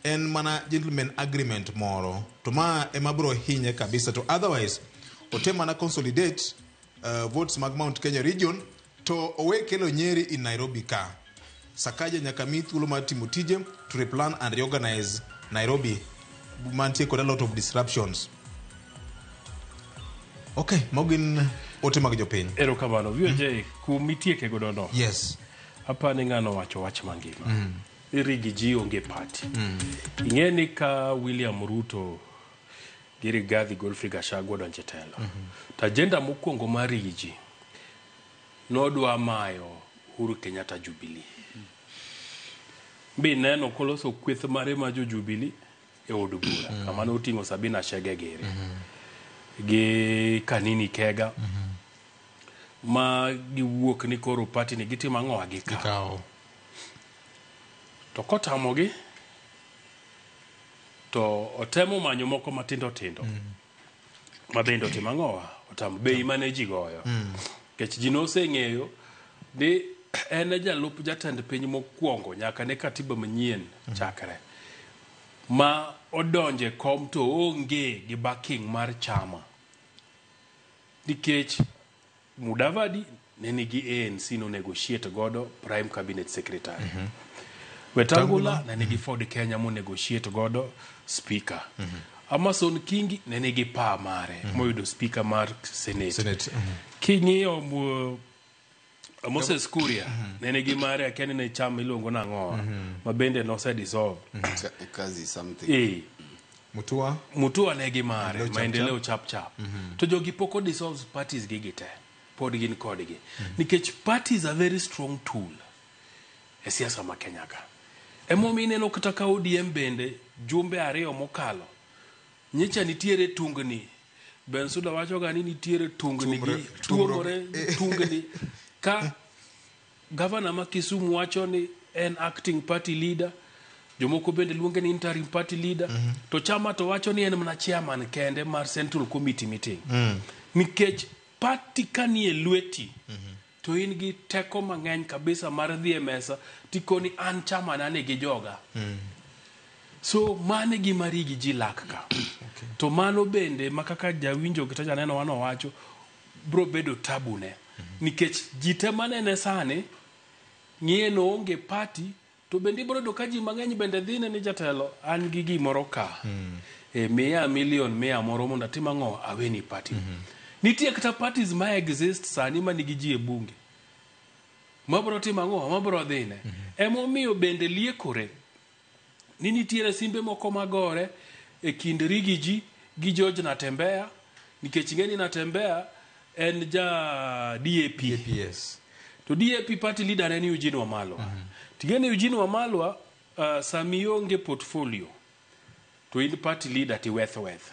En mana gentleman agreement moro to ma ema biro hinye kabisa, to otherwise otem mana consolidate votes mag Mount Kenya region to owe kelo Nyeri in Nairobi ka. Sakaja nyaka mi thuolo mar timo tije to replan and reorganize Nairobi mantie kod a lot of disruptions. Okay, mago gin ote mag jopiny. Erokamano. VOJ, kum itieke godo no. Yes. Apa ni ng'ano wacho wach mangima. Riggy G onge party. Ing'e ni ka William Ruto gi Rigathi Godfrey Gachagua odonjo e telo. To agenda mokwongo mar Riggy G nodwa mayo Uhuru Kenyatta Jubilee. Bineno koloso kweth mare ma jo Jubilee e od bura. Kama noting'o Sabina Chege giri. Gi Kanini Kega. Ma giwuok ni koro party ni gitimo ang'o gikawo. Gikawo. To kotamogi to otemo manyo moko matindo tindo ma bende otimo ang'owa otamo bei mane ji goyo nikech ji noseng'eyo ni en e jalup jatend piny mokwongo nyaka ne katiba manyien chakre ma odonje kom to onge gi backing mar chama nikech Mudavadi ne nigi ANC no negotiate godo prime cabinet secretary. Wetangula ne nigi Ford Kenya mo negotiate godo speaker. Amason Kingi ne nigi pa mare moyudo speaker mar Senate. Senate. King'iyo Moses Kuria ne nigi mare, akia ni ne chama iluongo nang'o ma bende nose dissolve. Kazi something. Mutua. Mutua ne gi mare. Maendeleo Chap. Maendeleo Chap Chap. To jogi pok o dissolve parties gi te, pod gin kodgi nikech parties are very strong tool e siasa ma Kenya ka. Emomiyo ineno kata ka ODM bende jumbe 2 mokalo nyicha nitiere tungni. Bensuda wacho ga ni nitiere tungni gi tuomore tungni ka gavana ma Kisumu wacho ni en acting party leader, jomoko bende luonge ni interim party leader, to chama to wacho ni en mana chairman kende mar central committee meeting, nikech party ka nie lweti to in gi teko mang'eny kabisa mar dhi e mesa tikoni an chairman ane gi joga. So mano e gima Riggy G lak ka. To mano bende ma kaka jawinjo kata janeno wano wacho bro bedo tabu ne nikech ji te manene sani ng'iye no onge party, to bende ibiro yudo ka ji mang'eny bende dhine ni jatelo an gi gimoro ka, e miya milion mia moro mondo atim ang'o aweni party. Nitie kata parties ma exist sani ma nigi ji e bunge mabro timo ang'o mabro dhine. Emomiyo bende liekore ni nitiere simbe moko magore e kind Riggy G gi George Natembeya, nikech ing'e ni Natembeya en ja DAP. Yes. To DAP party leader en Eugene Wamalwa. Ting'e ni Eugene Wamalwa, sami onge portfolio to in party leader ti weth weth.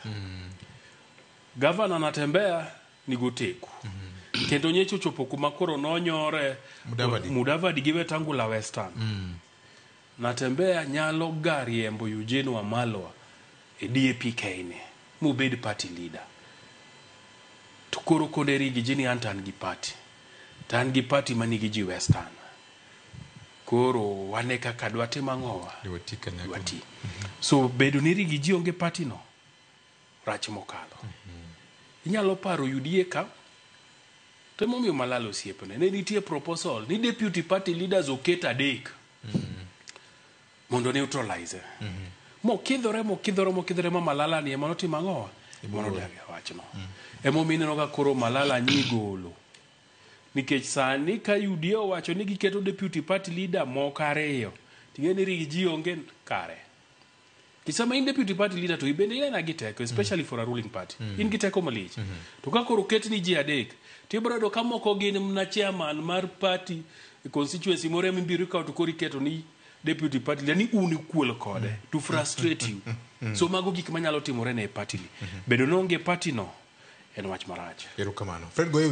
Governor Natembeya nigo teku. Kendo nyecho chopo kuma koro nonyore Mudavadi. Mudavadi gi Wetangula Western. Natembeya nyalo ga riembo Eugene Wamalwa e DAP ni mobed party leader. To koro kone Riggy G ni an to an gi party. To an gi party manigi ji Western. Koro wane kaka dwatim ang'owa? Dwati kanyakla. Dwati. So bedo ni Riggy G onge party no rach mokalo. Inyalo paro UDA ka to emomiyo Malala osiepne ne nitie proposal ni deputy party leaders oket 3 mondo neutralize. Mokidhore mokidhore mokidhore ma Malala ni ema notimo ang'owa? Ema nodagi wachno. Emomiyo ineno ka koro Malala nyigolo. Nikech sani ka UDA owacho ni giketo deputy party leader moko 2, ting'e ni Riggy G onge kare. Nikech sama in deputy party leader to ibende inena gi teko, especially for a ruling party. In gi teko malich. To ka koro oket ni ji 3, to ibiro yudo ka moko gin mana chairman mar party e constituency moro ema ibiro ikawo to koro iketo ni deputy party leader ni un ikuol kode to frustrate you. So mago gik manyalo timore ne e party ni. Bedo ni onge party no en wach marach. Erokamano. Fred Goyewi.